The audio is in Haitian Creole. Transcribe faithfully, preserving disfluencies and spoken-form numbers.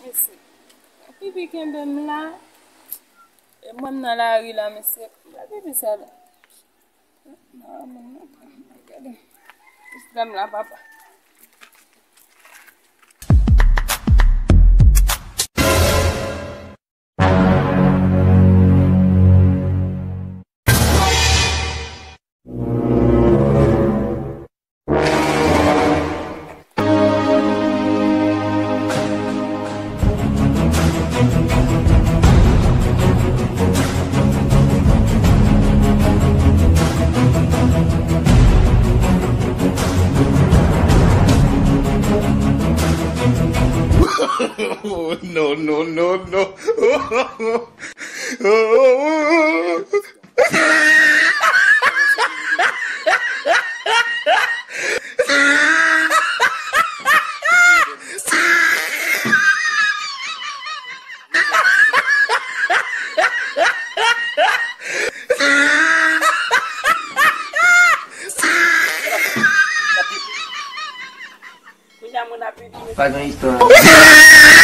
Mesye, pipi kenbe m la. E mwen m nan lari la, mesye. Mwen pipi sa la. Nan moun nan. Gade. Sistèm la, papa. Oh, no, no, no, no. Kounye a moun ap pipi. Pa gen istwa.